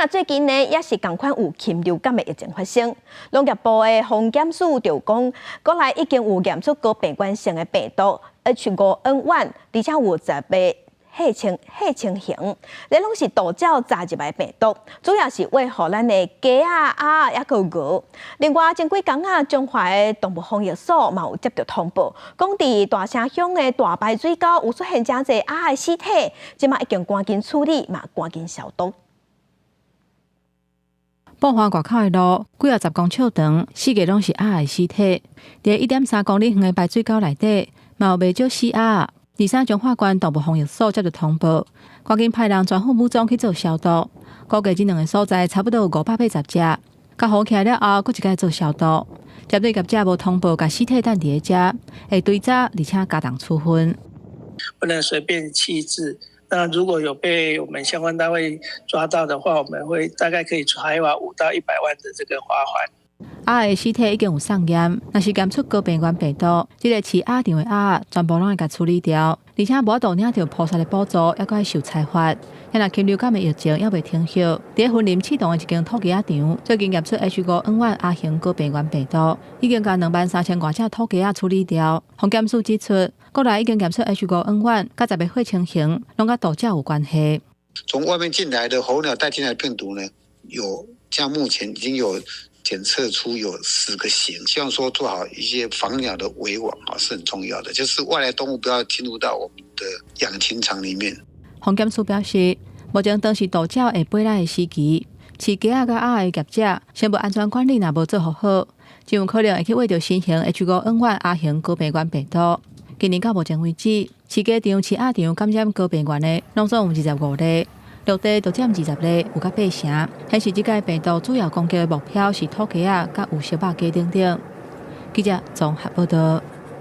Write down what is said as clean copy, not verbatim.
若最近呢，也是仝款有禽流感的疫情發生。農業部的防檢署就講，國內已經有驗出高病原性的病毒 H5N1，而且有十个血清型，這攏是渡鳥雜入來病毒，主要是餵予咱的雞仔、鴨，抑閣鵝。另外，前幾工啊，彰化的動物防疫所嘛有接著通報，講佇大城鄉的大排水溝有出現誠濟鴨的屍體，這馬已經趕緊處理，嘛趕緊消毒。埔岸外口的路，幾仔十公尺長，四界攏是鴨的屍體。佇1.3公里遠的排水溝內底，嘛有袂少死鴨。二三彰化縣動物防疫所接著通報，趕緊派人全副武裝去做消毒。估計這兩个所在差不多有580隻。較好起來了後，閣一擺做消毒。針對業者無通報，共屍體擲佇咧遮，會追查，而且加重處分。不能隨便棄置。那如果有被我們相關單位抓到的話，我們會大概可以裁罰5到100萬的這個罰鍰。鴨的屍體已經有送驗，若是檢出高病原病毒，這个飼鴨場的鴨全部攏會共處理掉，而且無法度領著菩薩的補助，猶閣愛受裁罰。若禽流感的疫情猶未停歇，佇咧雲林刺桐的一間土雞仔場，最近驗出 H5N1 亞型高病原病毒，已經共23,000外隻土雞仔處理掉。防檢署指出，國內已經檢出 H5N1佮十个血清型，攏佮渡鳥有關係。從外面進來的候鳥帶進來的病毒呢，有像目前已經有檢測出有10個型，希望說做好一些防鳥的圍網啊，是很重要的，就是外來動物不要進入到我們的養禽場裡面。防檢署表示，目前當是渡鳥會飛來的時期，飼雞仔佮鴨的業者，生物安全管理若無做予好，真有可能會去餵著新型 H5N1 亞型高病原病毒。今年到目前為止，飼雞場、飼鴨場感染高病原的，攏總有25例，陸地就佔20例，有較八成。顯示這个病毒主要攻擊的目標是土雞仔佮有色肉雞等等。記者綜合報道。